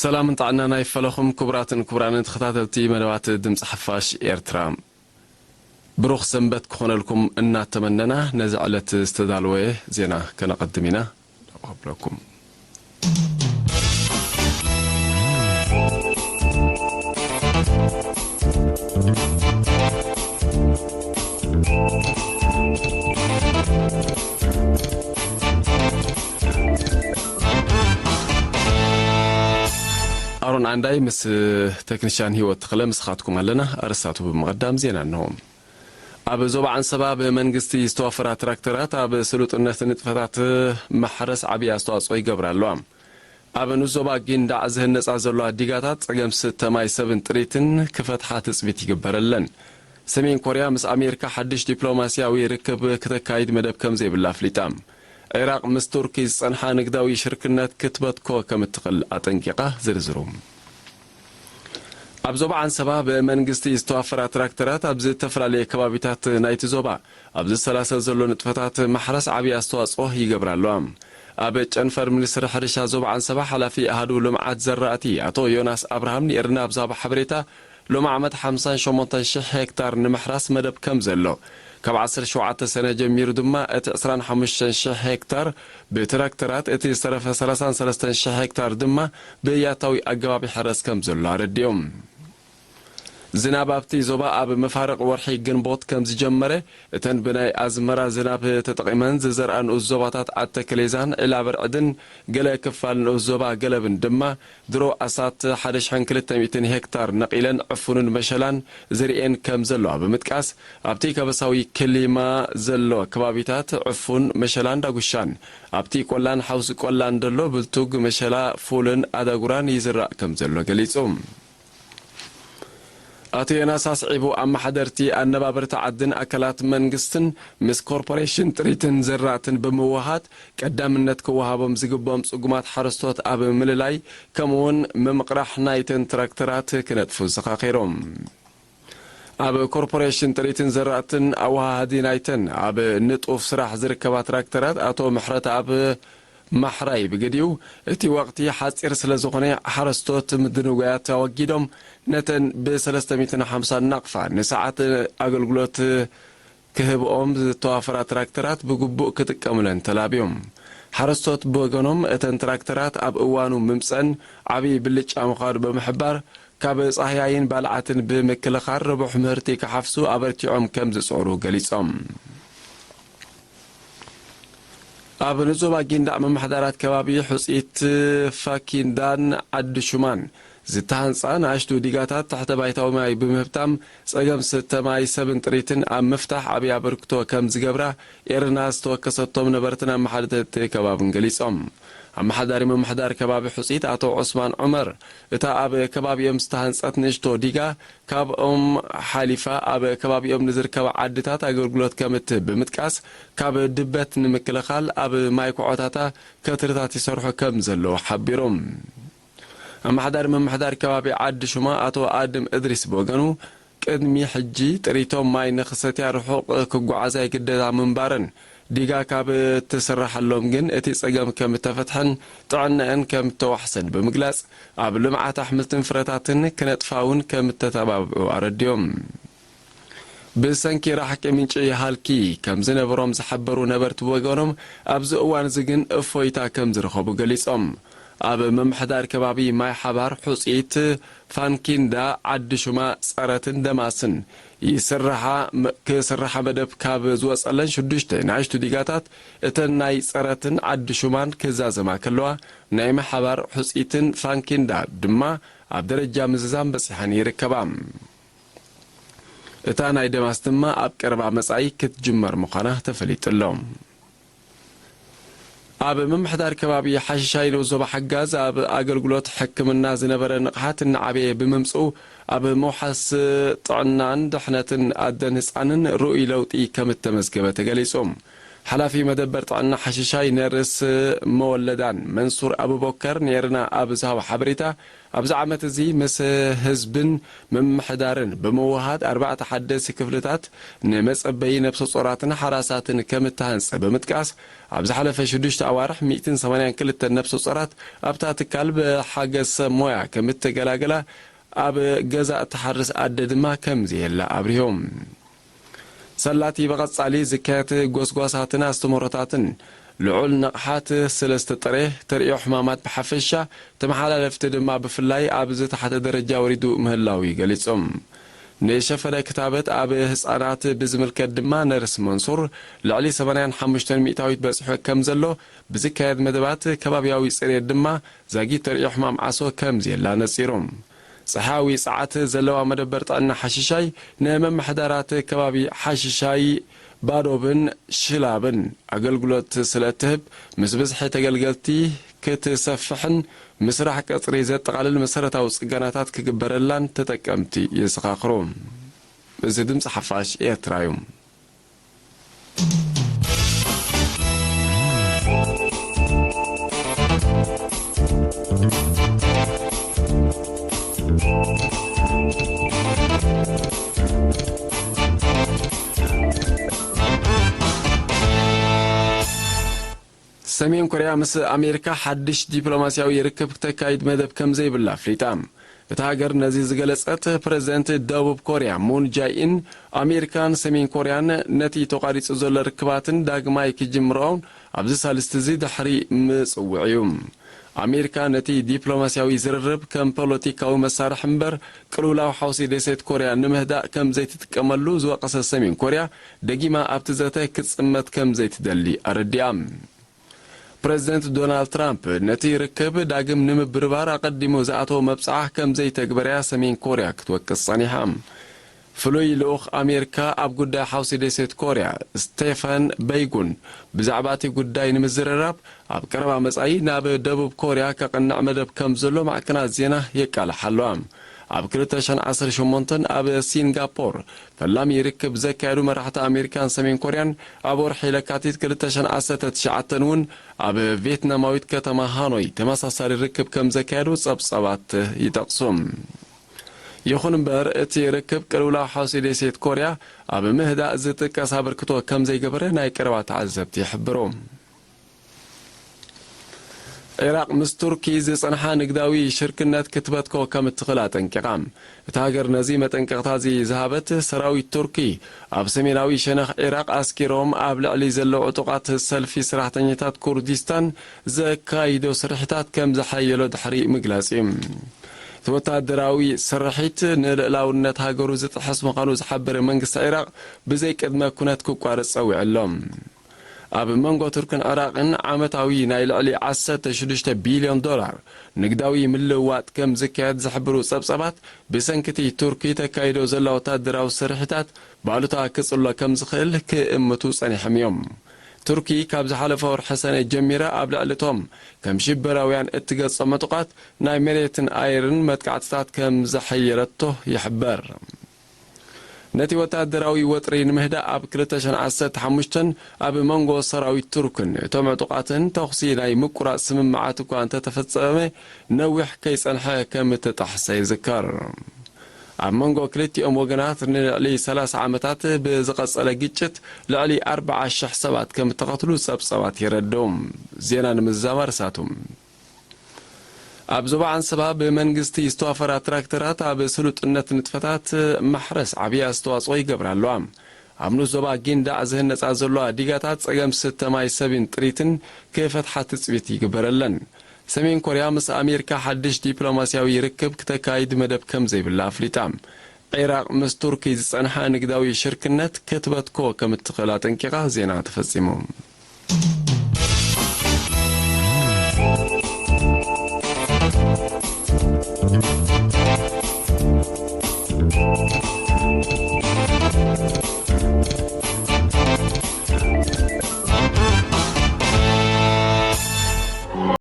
ሰላምን ጥዕናን ኣይፈለኹም ክቡራትን ክቡራንን ተኸታተልቲ መደባት ድምፂ ሓፋሽ ኤርትራ። ብሩኽ ሰንበት ክኾነልኩም እናተመነና፣ ነዚ ዕለት ዝተዳለወ ዜና ከነቐድም ኢና። ንኽብለኩም። ኣሮን ዓንዳይ ምስ ተክኒሻን ህይወት ተኽለ ምሳኻትኩም ኣለና። ኣርእስታቱ ብምቕዳም ዜና እንሆ። ኣብ ዞባ ዓንሰባ ብመንግስቲ ዝተዋፈራ ትራክተራት ኣብ ስሉጥነት ንጥፈታት ማሕረስ ዓብዪ ኣስተዋፅኦ ይገብራ ኣለዋ። ኣብ ንኡስ ዞባ ጊንዳዕ ዝህነፃ ዘለዋ ዲጋታት ፀገም ስተ ማይ ሰብን ጥሪትን ክፈትሓ ትፅቢት ይግበረለን። ሰሜን ኮርያ ምስ ኣሜሪካ ሓድሽ ዲፕሎማስያዊ ርክብ ክተካይድ መደብ ከም ዘይብላ ኣፍሊጣ። ዒራቕ ምስ ቱርኪ ዝጸንሓ ንግዳዊ ሽርክነት ክትበትኮ ከም እትኽእል ኣጠንቂቓ። ዝርዝሩ። ኣብ ዞባ ዓንሰባ ብመንግስቲ ዝተዋፈራ ትራክተራት ኣብ ዝተፈላለየ ከባቢታት ናይቲ ዞባ ኣብ ዝሰላሰል ዘሎ ንጥፈታት ማሕረስ ዓብዪ ኣስተዋጽኦ ይገብራ ኣለዋ። ኣብ ጨንፈር ሚኒስትሪ ሕርሻ ዞባ ዓንሰባ ሓላፊ ኣሃዱ ልምዓት ዘራእቲ ኣቶ ዮናስ ኣብርሃም ንኤርና ኣብ ዝሃቦ ሓበሬታ፣ ሎም ዓመት ሓምሳን ሸሞንተን ሽሕ ሄክታር ንምሕራስ መደብ ከም ዘሎ፣ ካብ ዓሰርተ ሸውዓተ ሰነ ጀሚሩ ድማ እቲ ዕስራን ሓሙሽተን ሽሕ ሄክታር ብትራክተራት፣ እቲ ዝተረፈ ሰላሳን ሰለስተን ሽሕ ሄክታር ድማ ብያታዊ ኣገባብ ይሕረስ ከም ዘሎ ኣረዲኦም። ዝናብ ኣብቲ ዞባ ኣብ መፋርቕ ወርሒ ግንቦት ከም ዝጀመረ፣ እተን ብናይ ኣዝመራ ዝናብ ተጠቒመን ዝዘርኣ ንኡስ ዞባታት ዓዲ ተከሌዛን ዒላ ብርዕድን፣ ገለ ክፋል ንኡስ ዞባ ገለብን ድማ ድሮ ኣስታት ሓደ ሽሕን ክልተ ሚእትን ሄክታር ነቒለን ዕፉንን መሸላን ዘርእየን ከም ዘለዋ ብምጥቃስ፣ ኣብቲ ከበሳዊ ክሊማ ዘሎ ከባቢታት ዕፉን፣ መሸላን ዳጉሻን፣ ኣብቲ ቆላን ሓውሲ ቆላን ዘሎ ብልቱግ፣ መሸላ፣ ፉልን ኣዳጉራን ይዝራእ ከም ዘሎ ገሊጹ። ኣቶ ዮናስ ኣስዒቡ፣ ኣመሓደርቲ፣ ኣነባበርቲ ዓድን ኣካላት መንግስትን ምስ ኮርፖሬሽን ጥሪትን ዘራእትን ብምውሃድ ቀዳምነት ክወሃቦም ዝግብኦም ጽጉማት ሓረስቶት ኣብ ምልላይ፣ ከምኡውን ምምቕራሕ ናይተን ትራክተራት ክነጥፉ ዘኻኺሮም። ኣብ ኮርፖሬሽን ጥሪትን ዘራእትን ኣወሃሃዲ ናይተን ኣብ ንጡፍ ስራሕ ዝርከባ ትራክተራት ኣቶ ምሕረተኣብ ማሕራይ ብግዲኡ፣ እቲ ወቕቲ ሓጺር ስለ ዝኾነ፣ ሓረስቶት ምድንጓያት ኣወጊዶም፣ ነተን ብሰለስተ ሚእትን ሓምሳን ናቕፋ ንሰዓት ኣገልግሎት ክህብኦም ዝተዋፈራ ትራክተራት ብግቡእ ክጥቀሙለን ተላብዮም። ሓረስቶት ብወገኖም፣ እተን ትራክተራት ኣብ እዋኑ ምምጸን ዓቢ ብልጫ ምዃኑ ብምሕባር፣ ካብ ጻህያይን ባልዓትን ብምክልኻል ርቡሕ ምህርቲ ክሓፍሱ ኣበርቲዖም ከም ዝጾሩ ገሊጾም። ኣብ ንዞባ ጊንዳዕ ምምሕዳራት ከባቢ ሑጺት ፋኪንዳን ዓዲ ሹማን ዝተሃንጻ ንኣሽቱ ዲጋታት ትሕተ ባይታዊ ማይ ብምህብታም ጸገም ስተ ማይ ሰብን ጥሪትን ኣብ ምፍታሕ ዓቢ ኣበርክቶ ከም ዝገብራ ኤርና ዝተወከሰቶም ነበርትን ኣመሓደርቲ ከባብን ገሊጾም። ኣመሓዳሪ ምምሕዳር ከባቢ ሑጺት ኣቶ ዑስማን ዑመር፣ እታ ኣብ ከባቢኦም ዝተሃንጸት ንእሽቶ ዲጋ ካብኦም ሓሊፋ ኣብ ከባቢኦም ንዝርከባ ዓድታት ኣገልግሎት ከም እትህብ ብምጥቃስ፣ ካብ ድበት ንምክልኻል ኣብ ማይ ኮዖታታ ከትርታት ይሰርሑ ከም ዘለዉ ሓቢሮም። ኣመሓዳሪ ምምሕዳር ከባቢ ዓዲ ሹማ ኣቶ ኣድም እድሪስ ብወገኑ፣ ቅድሚ ሕጂ ጥሪቶም ማይ ንኽሰትያ ርሑቕ ክጓዓዛ ይግደዳ ምንባረን፣ ዲጋ ካብ እትስረሓሎም ግን እቲ ጸገም ከም እተፈትሐን ጥዕነአን ከም እተዋሕሰን ብምግላጽ፣ ኣብ ልምዓት ኣሕምልትን ፍረታትን ክነጥፋ እውን ከም እተተባብዑ ኣረዲኦም። ብሰንኪ ራሕቂ ምንጪ ሃልኪ ከም ዝነበሮም ዝሓበሩ ነበርቲ ብወገኖም፣ ኣብዚ እዋን እዚ ግን እፎይታ ከም ዝረኸቡ ገሊጾም። ኣብ ምምሕዳር ከባቢ ማይ ሓባር ሑጺት ፋንኪንዳ፣ ዓዲ ሹማ፣ ጸረትን ደማስን ይስርሓ፣ ም-፣ ክስርሓ መደብ ካብ ዝወጸለን ሽዱሽተ ንኣሽቱ ዲጋታት፣ እተን ናይ ጸረትን ዓዲ ሹማን ክዛዘማ ከለዋ፣ ናይ ማሕባር ሑጺትን ፋንኪንዳ ድማ ኣብ ደረጃ ምዝዛም በጺሐን ይርከባ። እታ ናይ ደማስ ድማ ኣብ ቀረባ መጻኢ ክትጅመር ምዃና ተፈሊጡ ኣሎ። ኣብ ምምሕዳር ከባቢ ሓሽሻይ ንኡስ ዞባ ሓጋዝ ኣብ ኣገልግሎት ሕክምና ዝነበረ ንቕሓት እናዓበየ ብምምጽኡ፣ ኣብ ምውሓስ ጥዕናን ድሕነትን ኣደን ህጻንን ርኡይ ለውጢ ከም እተመዝገበ ተገሊጹ። ሓላፊ መደበር ጥዕና ሓሽሻይ ነርስ መወለዳን መንሱር ኣቡበከር ኔርና ኣብ ዝሃቦ ሓበሬታ፣ ኣብዚ ዓመት እዚ ምስ ህዝብን ምምሕዳርን ብምውሃድ ኣርባዕተ ሓደስቲ ክፍልታት ንመጸበዪ ነብሰ ጾራትን ሓራሳትን ከም እተሃንጸ ብምጥቃስ፣ ኣብ ዝሓለፈ ሽዱሽተ ኣዋርሕ ሚእትን ሰማንያን ክልተን ነብሰ ጾራት ኣብታ ትካል ብሓገዝ ሰብ ሞያ ከም እተገላገላ፣ ኣብ ገዛ እትሓርስ ኣደ ድማ ከም ዘየላ ኣብሪሆም። ሰላቲ ብቐጻሊ ዝካየድ ጎስጓሳትን ኣስተምህሮታትን ልዑል ንቕሓት ስለ ዝተጠርየ፣ ተርእዮ ሕማማት ብሓፈሻ፣ ተመሓላለፍቲ ድማ ብፍላይ ኣብ ዝተሓተ ደረጃ ወሪዱ ምህላዉ እዩ ገሊጾም። ንሸፈነ ክታበት ኣብ ህጻናት ብዝምልከት ድማ ነርስ መንሱር፣ ልዕሊ ሰማንያን ሓሙሽተን ሚእታዊት በጺሑ ከም ዘሎ፣ ብዝካየድ መደባት ከባብያዊ ጽሬት ድማ ዛጊት ተርእዮ ሕማም ዓሶ ከም ዘየላ ነጺሮም። ጸሓያዊ ጸዓት ዘለዋ መደበር ጥዕና ሓሽሻይ፣ ንመምሕዳራት ከባቢ ሓሽሻይ፣ ባዶብን ሽላብን ኣገልግሎት ስለ እትህብ፣ ምስ ብዝሒ ተገልገልቲ ክትሰፍሕን ምስራሕ ቀጽሪ ዘጠቓልል መሰረታዊ ጽገናታት ክግበረላን ተጠቀምቲ የዘኻኽሩ። እዚ ድምጺ ሓፋሽ ኤርትራ እዩ። ሰሜን ኮርያ ምስ ኣሜሪካ ሓድሽ ዲፕሎማስያዊ ርክብ ክተካይድ መደብ ከም ዘይብላ ኣፍሊጣ። እታ ሃገር ነዚ ዝገለጸት፣ ፕረዚደንት ደቡብ ኮርያ ሙን ጃይኢን፣ ኣሜሪካን ሰሜን ኮርያን ነቲ ተቋሪጹ ዘሎ ርክባትን ዳግማይ ክጅምርኦን ኣብዚ ሳልስቲ እዚ ድሕሪ ምጽውዕ እዩ። ኣሜሪካ ነቲ ዲፕሎማስያዊ ዝርርብ ከም ፖለቲካዊ መሳርሒ እምበር፣ ቅልውላው ሓውሲ ደሴት ኮርያ ንምህዳእ ከም ዘይትጥቀመሉ ዝወቐሰት ሰሜን ኮርያ፣ ደጊማ ኣብቲ ዘተ ክትጽመት ከም ዘይትደሊ ኣረዲኣ። ፕረዚደንት ዶናልድ ትራምፕ ነቲ ርክብ ዳግም ንምብርባር ኣቐዲሙ ዝኣተዎ መብጽዓ ከም ዘይተግበረያ ሰሜን ኮርያ ክትወቅስ ጸኒሓ። ፍሉይ ልኡኽ ኣሜሪካ ኣብ ጉዳይ ሓውሲ ደሴት ኮርያ፣ ስቴፈን በይጉን፣ ብዛዕባ እቲ ጉዳይ ንምዝርራብ ኣብ ቀረባ መጻኢ ናብ ደቡብ ኮርያ ከቕንዕ መደብ ከም ዘሎ ማዕከናት ዜና የቃልሓ ኣለዋ። ኣብ ክልተ ሽሕን ዓሰርተ ሸሞንተን ኣብ ሲንጋፖር ፈላሚ ርክብ ዘካየዱ መራሕቲ ኣሜሪካን ሰሜን ኮርያን፣ ኣብ ወርሒ ለካቲት ክልተ ሽሕን ዓሰርተ ትሽዓተን እውን ኣብ ቪየትናማዊት ከተማ ሃኖይ ተመሳሳሊ ርክብ ከም ዘካየዱ ጸብጻባት ይጠቕሱ። ይኹን እምበር፣ እቲ ርክብ ቅልውላው ሓውሲ ደሴት ኮርያ ኣብ ምህዳእ ዝጥቀስ ኣበርክቶ ከም ዘይገበረ ናይ ቀረባ ተዓዘብቲ ይሕብሩ። ዒራቕ ምስ ቱርኪ ዝጸንሓ ንግዳዊ ሽርክነት ክትበትኮ ከም እትኽእል ኣጠንቂቓ። እታ ሃገር ነዚ መጠንቀቕታ እዚ ዝሃበት፣ ሰራዊት ቱርኪ ኣብ ሰሜናዊ ሸነኽ ዒራቕ ኣስኪሮም ኣብ ልዕሊ ዘለዉ ዕጡቓት ሰልፊ ሰራሕተኛታት ኩርዲስታን ዘካይዶ ስርሒታት ከም ዝሓየሎ ድሕሪ ምግላጽ እዩ። እቲ ወተሃደራዊ ስርሒት ንልእላውነት ሃገሩ ዝጥሕስ ምዃኑ ዝሓበረ መንግስቲ ዒራቕ፣ ብዘይ ቅድመ ኩነት ክቋረጽ ጸዊዑ ኣሎ። ኣብ መንጎ ቱርክን ዒራቕን ዓመታዊ ናይ ልዕሊ ዓሰርተ ሽዱሽተ ቢልዮን ዶላር ንግዳዊ ምልውዋጥ ከም ዝካየድ ዝሕብሩ ጸብጻባት፣ ብሰንኪ እቲ ቱርኪ ተካይዶ ዘላ ወታደራዊ ስርሒታት ባሉታ ክጽሎ ከም ዝኽእል ክእምቱ ጸኒሖም እዮም። ቱርኪ ካብ ዝሓለፈ ወርሒ ሰነ ጀሚራ ኣብ ልዕሊ እቶም ከም ሽበራውያን እትገልጾም ዕጡቓት ናይ መሬትን ኣየርን መጥቃዕትታት ከም ዘሐየለቶ ይሕበር። ነቲ ወተሃደራዊ ወጥሪ ንምህዳእ ኣብ ክልተ ሽሕን ዓሰርተ ሓሙሽተን ኣብ መንጎ ሰራዊት ቱርክን እቶም ዕጡቓትን ተኹሲ ናይ ምቁራጽ ስምምዓት እኳ እንተተፈጸመ፣ ነዊሕ ከይጸንሐ ከም እተጣሕሰ ይዝከር። ኣብ መንጎ ክልቲኦም ወገናት ንልዕሊ ሰላሳ ዓመታት ብዝቐጸለ ግጭት ልዕሊ ኣርብዓ ሽሕ ሰባት ከም እተቐትሉ ጸብጻባት የረድኡ። ዜና ንምዝዛም ኣርሳቱ። ኣብ ዞባ ዓንሰባ ብመንግስቲ ዝተዋፈራ ትራክተራት ኣብ ስሉጥነት ንጥፈታት ማሕረስ ዓብዪ ኣስተዋጽኦ ይገብራ ኣለዋ። ኣብ ንኡስ ዞባ ጊንዳዕ ዝህነጻ ዘለዋ ዲጋታት ጸገም ስተ ማይ ሰብን ጥሪትን ክፈትሓ ትጽቢት ይግበረለን። ሰሜን ኮርያ ምስ ኣሜሪካ ሓድሽ ዲፕሎማስያዊ ርክብ ክተካይድ መደብ ከም ዘይብላ ኣፍሊጣ። ዒራቕ ምስ ቱርኪ ዝጸንሓ ንግዳዊ ሽርክነት ክትበትኮ ከም እትኽእል ኣጠንቂቓ። ዜና ተፈጺሙ።